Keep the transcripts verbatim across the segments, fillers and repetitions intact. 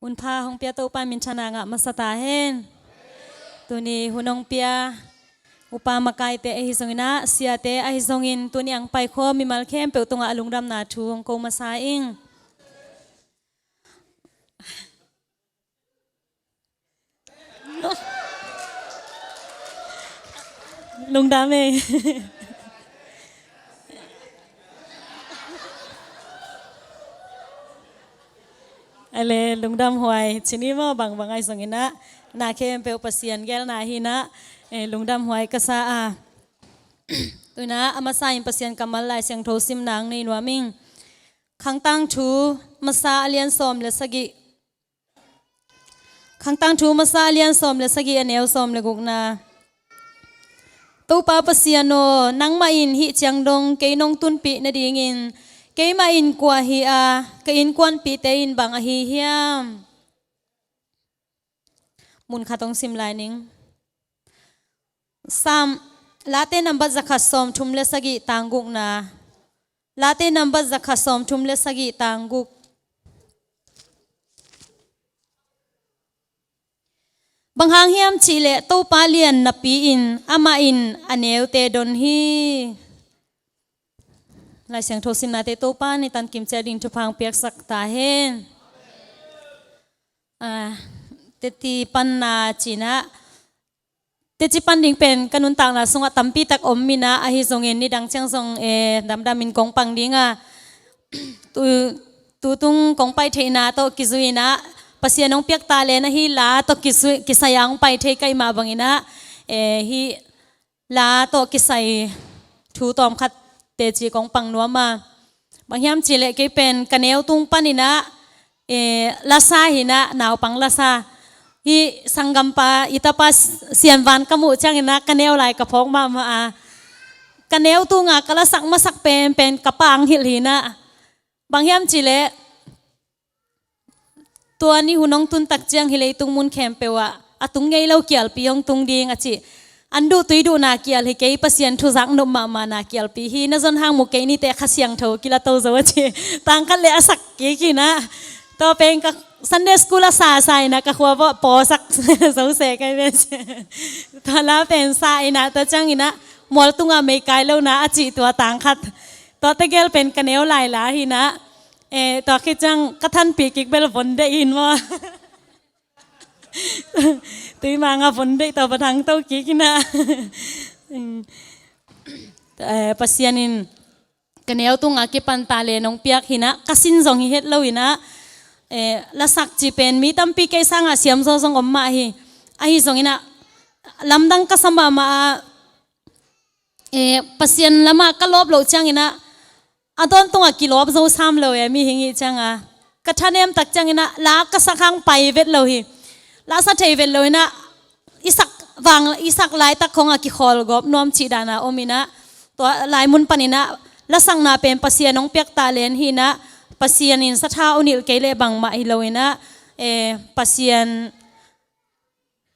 Hun pha hong pia Topa minthanna ngah masa ta hen. Tuni hun hong pia upa makaite ahi zongin ah, siate ahi zongin, tuni ang paikhawm mimal khempeuh tungah a lungdamna thu hong ko masa ing. Lungdam e. Ale, lungdam huai. Cini maw, bangbang ahi zongin ah, na khempeuh Pasian gelna hi in ah, eh, lungdam huai ka sa a. Tuni in ah, a masa in Pasian kammal Lai Siangtho simna hong nei nuam ing. Khangtangthu masa a lian sawm le sagih. Khangtangthu masa a lian sawm le sagih, a neu sawm le gukna. Topa Pasian aw, nangmah in hih ciang dong kei nong tunpih nadingin keimah in kua hi a, ka innkuanpihte in bang ahi hiam? Mun khat hong sim lai ning. Sam, Late nambat zakhat sawmthum le sagih, tang gukna. Late nambat zakhat sawmthum le sagih, tang guk. Bang hang hiam cihleh Topa lian napi-in amah in a neute don hi. Lai Siangtho simnate Topa in i tan kim ciat ding thupha hong piaksak ta hen. Ah, teci panna ci in ah, teci pan ding pen ka nuntakna sungah tampi tak om in ah, ahi zongin nidang ciang zong, eh, damdam in kong pang ding a. Tu, tutung kong pai theihna tawh kizui in ah, Pasian hong piak talent ahi la tawh kizui, kisai a hong pai thei ka hih mah bangin ah, eh, hih la tawh kisai thu tawmkhat teci kong pang nuam a. Bang hiam cihleh kei pen ka neu tung panin ah, eh, lasa hi in ah, naupang lasa. Hih sanggampa, i tapa Sianvan ka muh ciangin ah, ka neu lai ka phawk mahmah a. Ka neu tung a ka lasak masak penpen ka pa hong hilh hi in ah. Bang hiam cihleh, tua ni hun hong tun tak ciang hih leitung mun khempeuh ah a tung ngei lo kialpi hong tung ding a ci. An duh tui duhna kial hi kei, Pasian thu zak nop mahmahna kialpi hi. Na zon hang mu kei nite Kha Siangtho kilato zo a ci. Tang khat le a sak kik hi in ah. Tua pen ka Sunday school a sa sa in ah, ka khua bawh pawsak zo se kai ve ci. Tua la pen sa in ah, tua ciangin ah mual tungah mei kai lo in ah a ci, tua tang khat. Tua tegel pen ka neu lai la hi in ah. Eh, tua khit ciang ka thanpih kik bel von deih in maw. Tui manga von deih tawh va thangto kik in ah. Eh, Pasian in ka neu tung a kipan talent hong piak hi in ah, ka sin zong hi het lo in ah. Eh, lasak ci pen mi tampi kei sangah siam zaw zong om mah hi. Ahi zongin ah, lamdang ka sa mahmah a, eh, Pasian lamah ka lawp loh ciangin ah, a dawn tungah kilawp zo sam lo e, mihing i hih ciang a. Ka thanem tak ciangin ah, la ka sak hang pai vet lo hi. La sa thei vet lo in ah, i sak vang, i sak laitak khong a kikhawl gawp nuam cih dan a om in ah. Tua lai mun panin ah, lasakna pen Pasian hong piak talent hi in ah, Pasian in sathau nilh kei leh bangmah hi lo in ah, eh, Pasian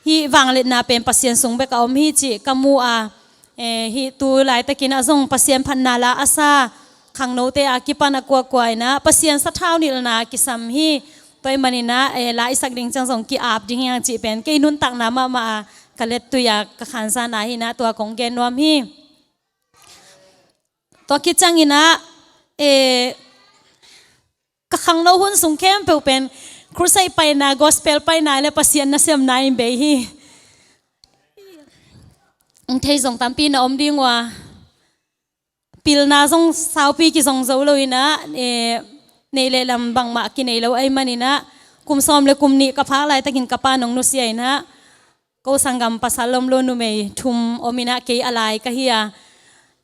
hih vangliatna pen Pasian sung bek a om hi cih ka mu a, eh, hih tu laitakin ah zong Pasian phatna la a sa khangnote a kipan a kuakua in ah Pasian sathau nilhna kisam hi. Tua ahih manin ah, eh, la i sak ding ciang zong ki-ap ding hi hang cih pen kei nuntakna mahmah a ka lettui a ka khanzana hi in ah, tua kong gen nuam hi. Tua khit ciangin ah, eh, ka khangno hun sung khempeuh pen crusade paina, gospel paina le Pasian nasemna in bei hi. Hong thei zong tampi na om ding uh a, pilna zong saupi kizong zo lo in ah, eh, neih le lam bangmah kinei lo ahih manin ah, kum sawm le kum nih ka phak laitakin ka pa in hong nusia in ah, ko sanggam pasal om lo numei thum om in ah, kei a lai ka hi a,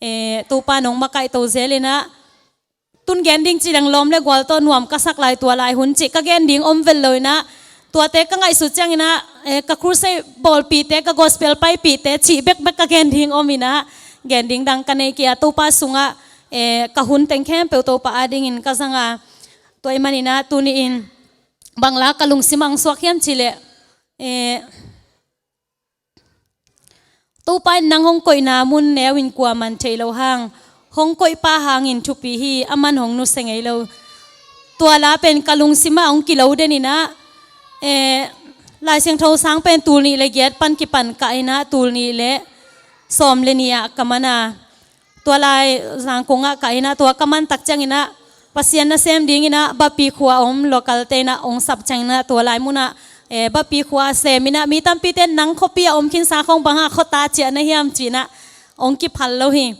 eh, Topa in hong makaihto zel in ah, tun gen ding ci leng lawm le gual tawh nuam ka sak lai tua lai hun cih ka gen ding om vet lo in ah, tuate ka ngaihsut ciangin ah, eh, ka crusade bawlpihte, ka gospel paipihte cih bekbek ka gen ding om in ah, gen ding dang ka nei kei a, Topa sungah, eh, ka hun teng khempeuh Topa adingin ka zang a. Tua ahih manin ah tuni-in bang la ka lungsim ah hong suak hiam cih leh, eh, Topa in nang hong koihna mun neu in kuaman theih loh hang, hong koihpa hangin thupi hi, aman hong nusia ngei lo. Tua la pen ka lungsim ah hong kilo den in ah, Eh, Lai Siangtho sang pen tul nih le giat pan kipan kah inah tul nih le sawm le nih ah ka man a, tua lai Zangkong ah kah inah tua ka man tak ciang inah Pasian nasem ding inah Bapi khua om local te inah ong sap ciang inah tua lai munah, eh, Bapi khua sem inah mi tampite nang khuapi a om khinsa khong bang hang khuata ciah na hiam ci inah ong kiphal lo hi.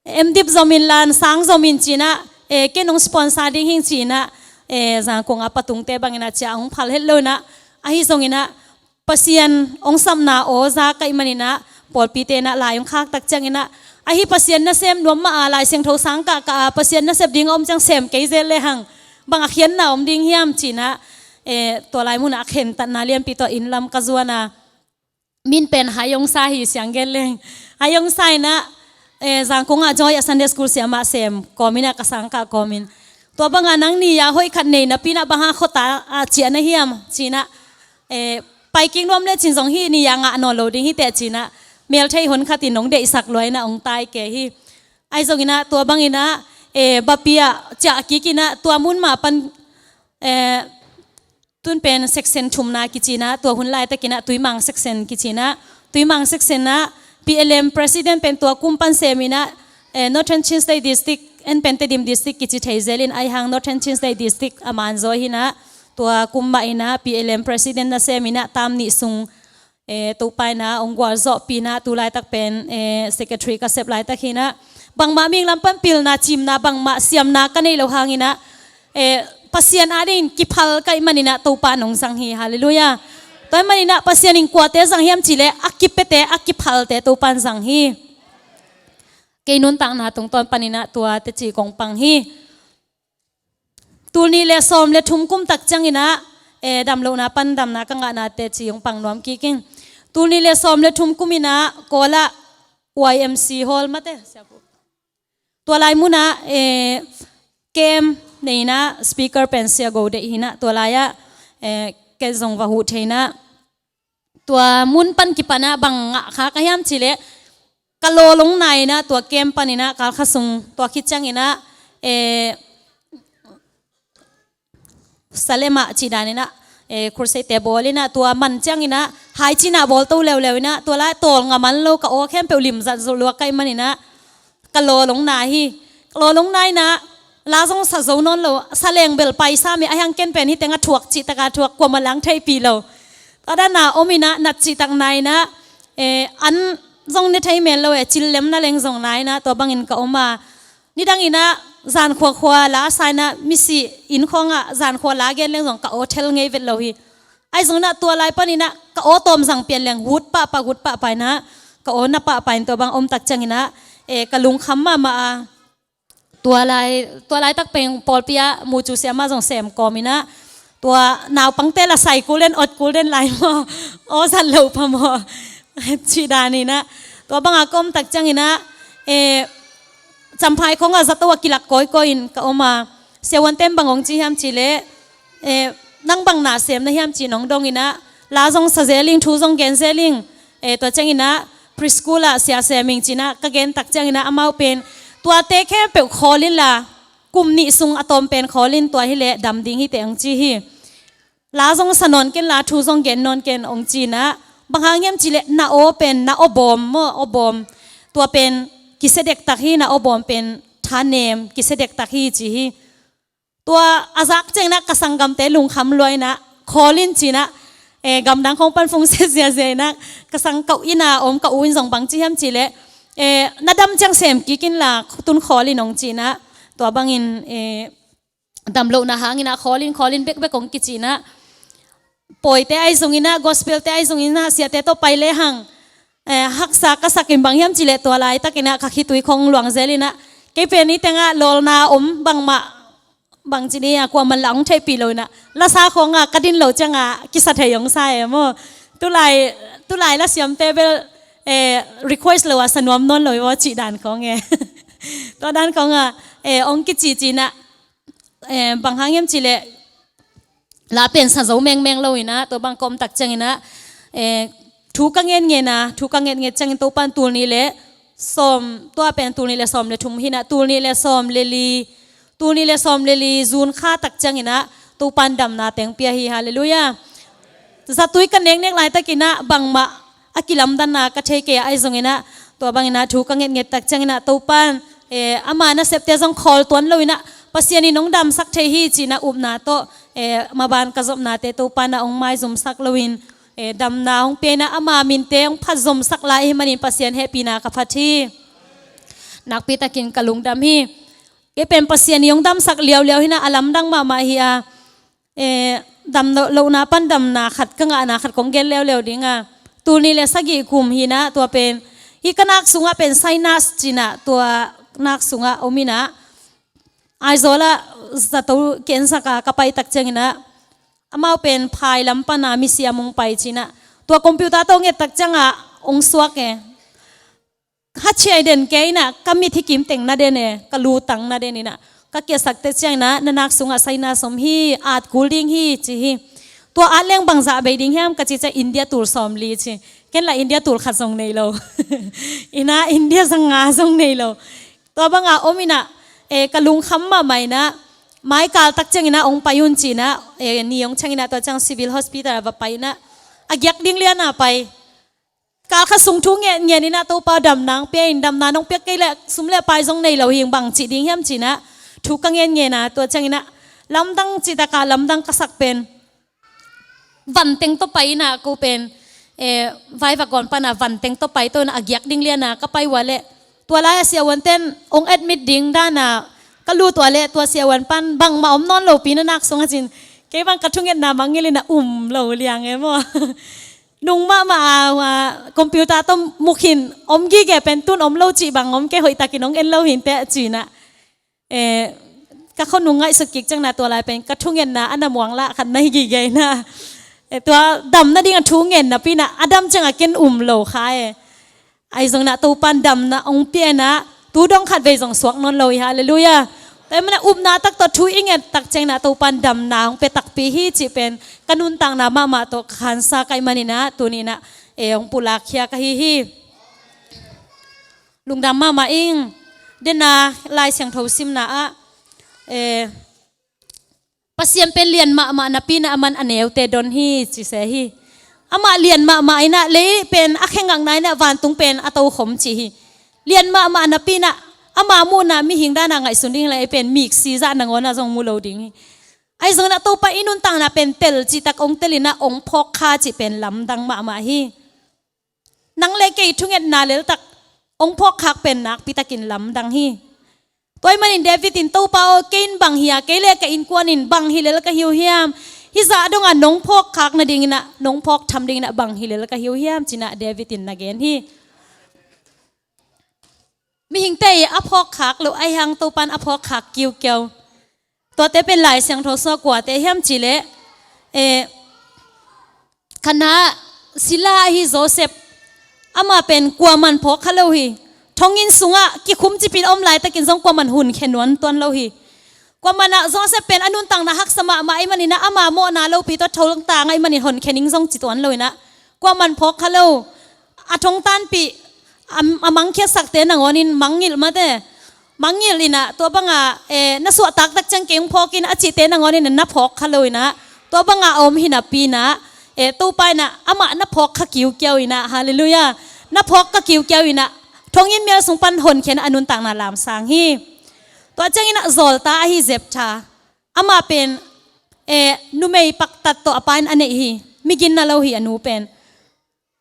Em dip zom in lan sang zom in ci inah, eh, ken ong sponsor ding hing ci inah, eh, Zangkong a patungte bang inah ciah ong phal het lo inah, ahi zong inah Pasian ong sapna aw za ka hih man inah pawlpite inah lai ong khak tak ciang inah, ahi Pasian nasem nuam mah a Lai Siangtho sang kah kah a Pasian nasep ding a om ciang sem kei zel le hang bang a khiatna om ding hiam ci inah, eh, tua lai munah a khentatna lianpi tawh inn lam ka zuan a, min pen Hai Ong Sa hi, siang gen leng. Hai Ong Sa inah, eh, Zangkong ah Joy a Sunday School siamah sem kawm inah ka sang kah kawm in, tua bang a nang ni a hoih khat nei napi inah bang hang khuata ah ciah na hiam ci inah, eh, pai kik nuam le cin zong hi ni a ngah nawn lo ding hi teh ci inah, mel thei hon khat in ong deihsak lua inah ong tai ke hi. Ahi zong inah tua bang inah, eh, Bapi ah ciah kik inah tua mun mah pan, eh, tun pen section thumna kici inah, tua hun laitak inah Tuimang section kici inah, Tuimang section ah P L M president pen tua kum pan sem inah, eh, Northern Chin State District, en pen Tedim District kici thei zel in, ahi hang Northern Chin State District a man zaw hi inah, tua kum mah inah P L M president nasem inah tam nih sung, eh, Topa inah ong gualzawhpih inah tu laitak pen, eh, secretary ka sep laitak hi inah, bangmah ming lam pan pilna cimna bangmah siamna ka nei lo hang inah, eh, Pasian adingin kiphal ka hih man inah Topa nong zang hi. Halleluiah. Tua hih man inah Pasian in kuate zang hiam ci leh a kipiate a kiphalte Topa in zang hi. Kei nuntakna tungtawn pan inah tua teci kong pang hi. Tul nih le sawm le thum kum tak ciang inah, eh, damlohna pan damna ka ngahna teci ong pang nuam kik ing. Tul nih le sawm le thum kum inah Kawl ah Y M C Hall mate, tua lai munah, eh, camp nei inah speaker pen Sia Go Deih hi inah tua lai ah, eh, ken zong va huh thei inah, tua mun pan kipan ah bang ngah kha ka hiam ci leh, ka lawlong nai inah tua camp pan inah kal kha sung tua khit ciang inah, eh, Salem ah cih dan inah, eh, crusade te bawl inah tua man ciang inah hai cih inah bawl to leuleu inah tua lai tawl ngam man lo, ka aw khempeuh lim zat zo lua ka hih man inah ka lawlong nai hi. Ka lawlong nai inah la zong sa zo nawn lo, sa leng bel paisa mi, ahi hang ken pen hi teng a thuak cih tak a thuak, kuamah lang theihpih lo. Tua dan a om inah nat cih tak nai inah, eh, an zong ne thei men lo, eh, cil lem na leng zong nai inah tua bangin ka om a. Nidang inah zan khuakhua la sa inah misi inn khawng ah zan khua la gen leng zong ka aw thel ngei vet lo hi. Ahi zong inah tua lai pan inah ka aw tawm zang pian leng hut pahpah hut pahpah inah ka aw na pahpah in tua bang om tak ciang inah, eh, ka lungkham mahmah a. Tua lai, tua laitak pen pawlpi ah mucu siamah zong sem kawm inah, tua naupangte la sai kul den, ot kul den lai maw, aw zat lo pha maw, cih dan inah. Tua bang a ka om tak ciang inah, eh, Champhai khawng ah zato a kilak kawikawi in ka om a, siavuante in bang ong ci hiam ci leh, eh, nang bang na sem na hiam ci-in ong dong inah, la zong sa zel ing, thu zong gen zel ing, eh, tua ciang inah preschool ah sia sem ing ci inah ka gen tak ciang inah amau pen tuate khempeuh khawl inla, kum nih sung a tawm pen khawl in, tua hi leh dam ding hi teh ong ci hi. La zong sa nawn ken la, thu zong gen nawn ken ong ci inah, bang hang hiam ci leh na aw pen na aw bawm maw, aw bawm, tua pen kisia dektak hi, na aw bawm pen thanem kisia dektak hi ci hi. Tua a zak ciang inah ka sanggamte lungkham lua inah khawl in ci inah, eh, gamdang khawng pan phone set ziazia inah ka sang, ka inn a om ka u in zong bang ci hiam ci leh, eh, na dam ciang sem kik inla tun khawl in ong ci inah, tua bangin, eh, damlohna hang inah khawl in, khawl in bekbek ong kici inah, pawite ahi zong inah, gospel te ahi zong inah, siate tawh pai le hang, eh, haksa ka sak in, bang hiam ci leh tua laitak inah ka khitui khawng luang zel inah, kei pen hi teng ah lawlna om bangmah, bang ci ni a, kuamah lah ong theihpih lo inah, lasa khawng ah ka din lo ciang ah kisa thei ong sa e maw. Tulai, tulai lasiamte bel, eh, request lo ah sa nuam nawn lo i maw cih dan khawng e. Tua dan khawng ah, eh, ong kici ci inah, eh, bang hang hiam ci leh la pen sa zo mengmeng lo inah, tua bang ka om tak ciang inah, eh, thu ka ngen ngen a, thu ka nget nget ciangin Topa in tul nih le sawm, tua pen tul nih le sawm le thum hi inah, tul nih le sawm le li, tul nih le sawm le li June kha tak ciang inah Topa in damna teng pia hi. Halleluiah. Zatui ka neknek laitakin ah bangmah a kilamdanna ka thei kei a, ahi zongin ah tua bangin ah thu ka ngetnget tak ciangin ah Topan, eh, ama nasepte zong khawl tuan loin ah Pasian in hong damsak thei hi ci-in ah upna tawh, eh, maban ka zopnate Topan ah hong maizumsak loin, eh, damna hong pia-in ah ama minte hong phatzomsak lai ahih manin Pasian hehpihna ka phat hi. Nakpitakin ka lungdam hi. Kei pen Pasian in hong damsak liauliau hi-in ah a lamdang mahmah hi a, eh, dam lo, lohna pan damna khat ka ngahna khat kong gen leuleu ding a. Tul nih le sagih kum hi-in ah tua pen, hih ka nak sungah pen sinus ci-in ah tua nak sungah om in ah, Aizawl ah zato kiensak a ka pai tak ciangin ah, amau pen phai lam pan a misiam hong pai ci-in ah, tua computer tawh hong et tak ciangah hong suak e. Hachiai den kei in ah, ka mit hi kim teng na den e, ka lu tang na den in ah, ka kiasak teh ciangin ah, na nak sungah sinus om hi, at kul ding hi ci hi. Tua at leng bangzah bei ding hiam ka cih ciang India tul sawmli ci. Ken lah India tul khat zong nei lo. In ah India zanga zong nei lo. Tua banga om in ah, eh, ka lungkham mahmah in ah, mai kal tak ciangin ah hong pai un ci-in ah, eh, ni hong ciangin ah tua ciang civil hospital ah va pai in ah, a giak ding lian a pai. Kal khat sung thu ngen ngen in ah Topa damna hong pia in, damna nong piak kei leh sum le pai zong nei lo hi ing, bang cih ding hiam ci-in ah thu ka ngen ngen a, tua ciangin ah lamdang cihtak a lamdang ka sak pen vanteng tawh pai in ah ko pen, eh, vaivak gawn pan a vanteng tawh pai to in ah a giak ding lian a ka pai uh a leh, tua lai-ah siavuante'n hong admit ding dan a ka lut uh a leh, tua siavuan pan bangmah om nawn lopi na nak sungah ci-in, kei bang ka thungetna mangngilh in ah um lo liang e maw. Nung mahmah a, a, computer tawh mu khin, om gige pen tun om lo cih bang om kei, hoihtakin hong en lo hi inteh ci-in ah. Eh, ka khuanung ngaihsut kik ciangin ah tua lai pen ka thungetna a na muang lah khat na hi gige in ah. Eh, tua dam nading a thu ngen napi in ah a dam ciangah ken um lo kha e. Ahi zongin ah Topan damna hong pia in ah tu dong khat vei zong suak nawn lo hi, halleluiah. Tua ahih manin ah upna tak tawh thu i nget tak ciangin ah Topan damna hong pia takpi hi cih pen ka nuntakna mahmah tawh ka khansa ka hih manin ah tuni in ah, eh, hong pulakkhia ka hi hi. Lungdam mahmah ing. Dena Lai Siangtho simna ah, eh, Pasian pen lian mahmah napi in ah aman a neute don hi ci se hi. Amah lian mahmah in ah lei pen a khe ngakna in ah vantung pen a tokhom ci hi. Lian mahmah napi in ah ama muhna mihing dan a ngaihsun ding leh ei pen miksi zah nangawn ah zong mu lo ding hi. Ahi zongin ah Topa i nuntakna pen tel cihtak hong tel in ah hong phawkkha cih pen lamdang mahmah hi. Nang le kei thungetna leltak hong phawkkhak pen nakpitakin lamdang hi. Tua ahih manin David in, Topa aw, kei in bang hi a, kei le ka innkuan in bang hi lel ka hi uh hiam? Hih zah dongah nong phawkkhak nadingin ah, nong phawk tham dingin ah bang hi lel ka hi uh hiam? Ci-in ah David in na gen hi. Mihingte i a phawkkhak loh, ahi hang Topan a phawkkhak kiukiau. Tuate pen Lai Siangtho sungah kuate hiam cih leh, eh, khatna sila ahi Joseph, amah pen kuaman phawkkha lo hi. Thonginn sungah kikhum cipin a om laitakin zong kuaman hunkhia nuam tuan lo hi. Kuaman ah Joseph pen a nuntakna haksa mahmah ahih manin ah ama mawhna lopi tawh thongtang ahih manin honkhia ning zong ci tuan lo in ah kuaman phawkkha lo. A thongtanpih, a, a mangkhiatsakte nangawnin mangngilh mate. Mangngilh in ah tua banga, eh, na suahtak tak ciang kei hong phawk in a cihte nangawnin na phawkkha lo in ah tua banga a om hi napi in ah, eh, Topa in ah amah na phawkkha kiukiau in ah, halleluiah, na phawkkha kiukiau in ah thonginn mial sung pan honkhia in ah a nuntakna lamsang hi. Tua ciangin ah zawlta ahi Jephthah, amah pen, eh, numei paktat tawh a pa in a neih hi. Miginna lo hi a nu pen.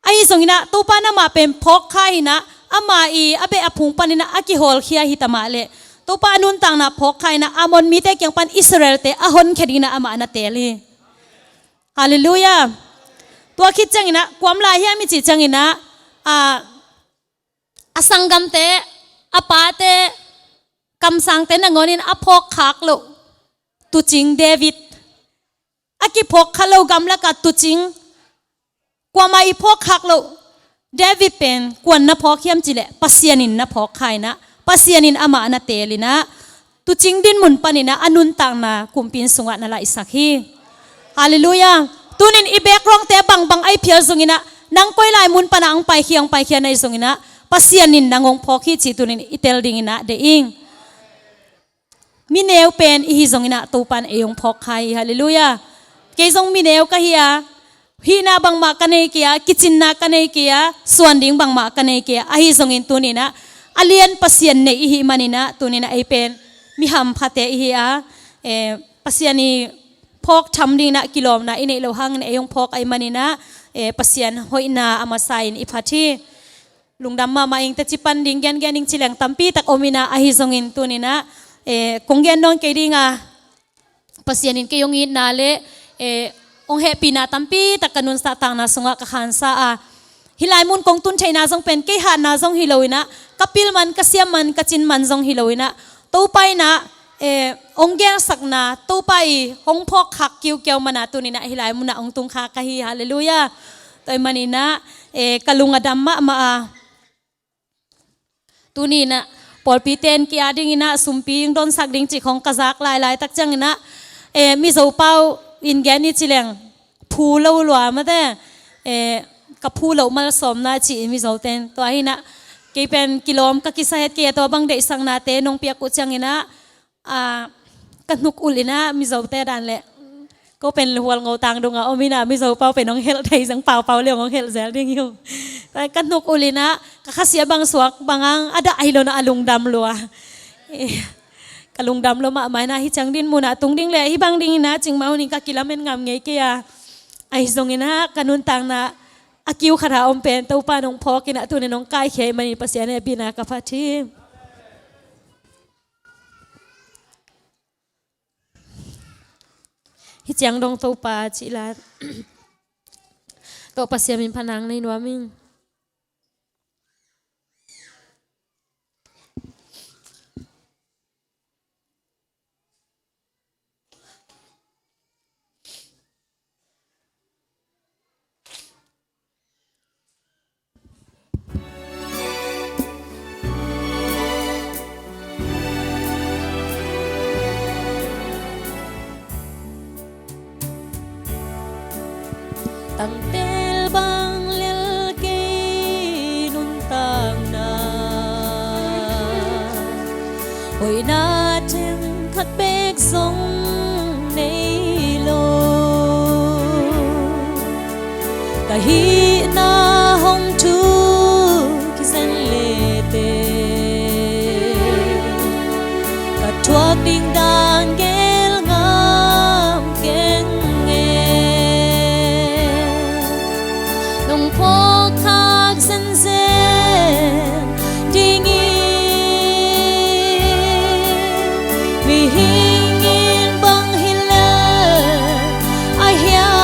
Ahi zongin ah Topa in amah pen phawkkha in ah, ama i a beh a phung panin ah a kihawlkhia hi ta mah leh, Topa a nuntakna phawkkha in ah Ammon mite kiang pan Israelte a honkhia dingin ah amah na teel hi. Halleluiah. Tua khit ciangin ah kuam lai hiam i cih ciangin ah, a, a sanggamte, a pate, kamsangte nangawnin a phawkkhak loh tuucing David, a kiphawkkha lo gamlakah tuucing, kuamah i phawkkhak loh David pen kua'n na phawk hiam cih leh Pasian in na phawkkha in ah, Pasian in amah na teel in ah, tuucing dinmun panin ah a nuntakna kumpi inn sungah na laihsak hi. Halleluiah. Tunin i backgroundte bangbang ahi phial zongin ah, nang koi lai mun panah hong paikhia, hong paikhia na hih zongin ah, Pasian in nang hong phawk hi cih tunin i tel dingin ah deih ing. Mi neu pen i hi zongin ah Topa in ei hong phawkkha hi, halleluiah. Kei zong mi neu ka hi a, hihna bangmah ka nei kei a, kicinna ka nei kei a, suan ding bangmah ka nei kei a, ahi zongin tuni-in ah a lian Pasian nei i hih manin ah tuni-in ah ei pen mi hamphate i hi a, eh, Pasian i phawk tham dingin ah kilawmna i neih loh hangin ei hong phawk ahih manin ah, eh, Pasian hoihna a masa-in i phat hi. Lungdam mahmah ing. Teci pan ding gengen ing ci leng tampi tak om in ah, ahi zongin tuni-in ah, eh, kong gen nawn kei ding a, Pasian in kei hong itna le, eh, hong hehpihna tampi tak ka nuntakna sungah ka khansa a, hih lai mun kong tun theihna zong pen kei hatna zong hi lo-in ah, ka pil man, ka siam man, ka cin man zong hi lo-in ah, Topa in ah, eh, hong gelsakna, Topa i hong phawk khak kiukiau man a tuni-in ah hih lai mun ah hong tung kha ka hi. Halleluiah. Tua ahih manin ah, eh, ka lung a dam mahmah a, tuni-in ah pawlpite in kei a dingin ah sumpi hong donsak ding cih khawng ka zak lailai tak ciangin ah, eh, Mizo pau in gen ni ci leng phu lo lua mate, eh, ka phu loh malsawmna ci Mizote in. Tua hi-in ah kei pen kilawm ka kisa het kei a, tua bang deihsaknate nong piak uh ciangin ah, ah, ka hnuk ulh in ah Mizote dan leh, ko pen Hualngo tang dongah om in ah Mizo pau pen hong helh thei zong, paupau le hong helh zel ding hi uh. Ka hnuk ulh in ah ka khasia bang suak bang hang a dah hi lo-in ah a lungdam lua. Eh, ka lungdam lua mahmah in ah, hih ciang dinmun ah tung ding le hih bang dingin ah cing mah hun in ka kilamen ngam ngei kei a, ahi zongin ah ka nuntakna a kiu khat a om pen Topa in hong phawk in ah tuni-in hong kaikhia ahih manin Pasian hehpihna ka phat hi. Hih ciang dong Topa cih la. Topa Pasian min phatna nei nuam ing. Tangtel bang lel kei nuntakna, hoihna themkhat bek zong nei lo. Ka hihna hong thuk hi zen le teh, ka thuak ding dan gel ngam keng e. Nong phawk khak zenzen dingin, mihing in bang hi lel a hiam,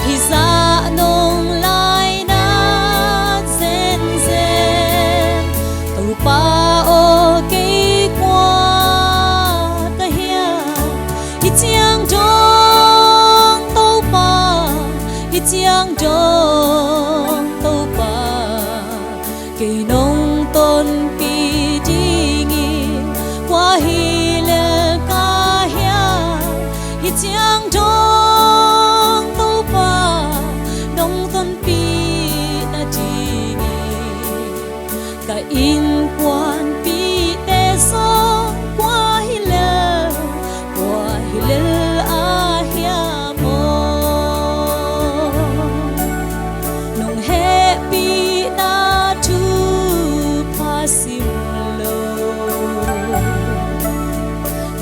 hih zah nong lainat zenzen. Topa aw, kei kua ka hiam? Hih ciang dong Topa, hih ciang dong Topa, kei nong tonpih dingin kua hi lel ka hiam? Hih ciang dong Topa, nong tonpih nadingin ka innkuanpihte zong kua hi lel, kua hi lel a hiam aw? Nong hehpihna thupha sim lo,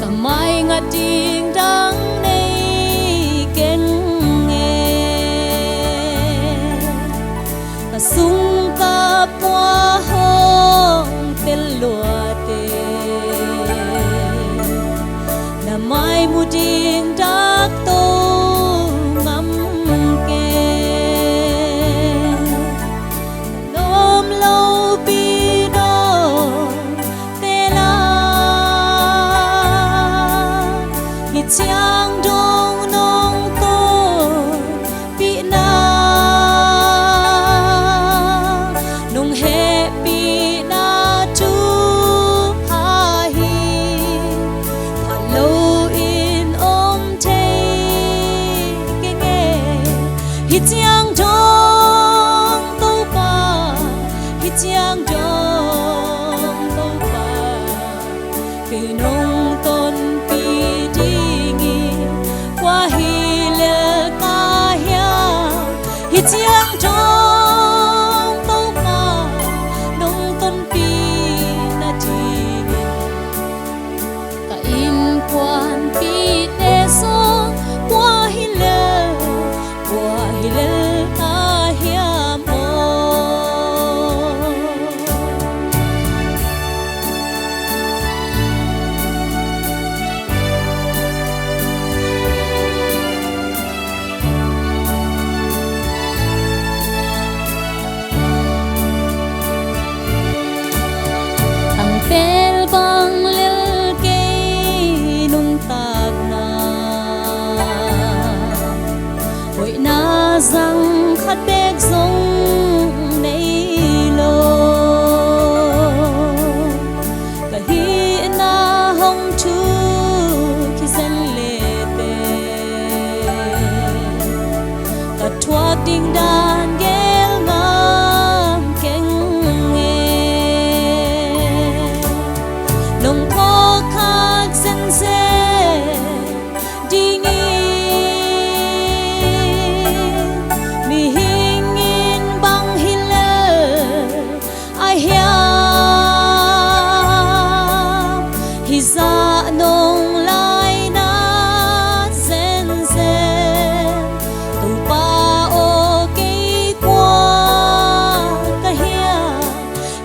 ka mai ngat ding dang nei keng e. Ka sung ka pua hong tel lua teh, na mai mu ding dak to ngam keng. Lawm lopi nong teel a, hih ciang dong nong tonpihna, nong hehpihna thupha hi phat loin om thei keng e. Hih ciang dong Topa, hih ciang dong Topa, kei nong tonpih dingin kua hi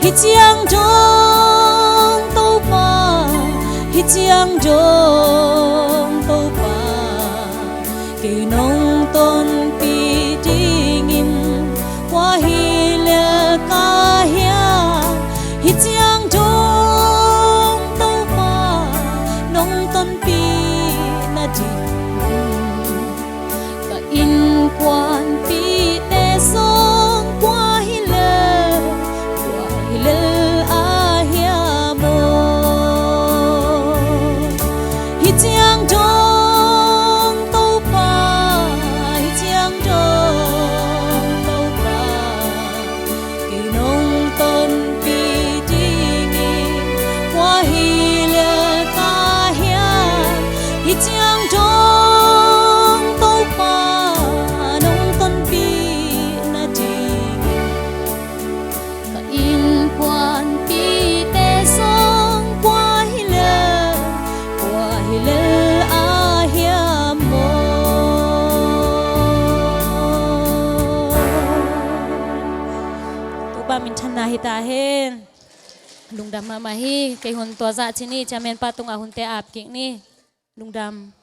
Hih ciang dong Topa, hih ciang dong Topa, kei nong tonpih dingin kua hi lel ka hiam? Hih ciang dong Topa, nong tonpih nading ka innkuanpihte zong kua hi lel, kua hi lel a hiam aw? Hih ciang dong Topa, hih ciang dong Topa, kei nong tonpih dingin kua hi lel ka hiam? Hih ciang dong Topa, nong tonpih nadingin ka innkuanpihte zong kua hi lel, kua hi lel a hiam aw? Topa minthanna hi ta hen. Lungdam mahmah hi. Kei hun tua zah ci ni, chairman pa tungah hunte ap kik ni. Lungdam.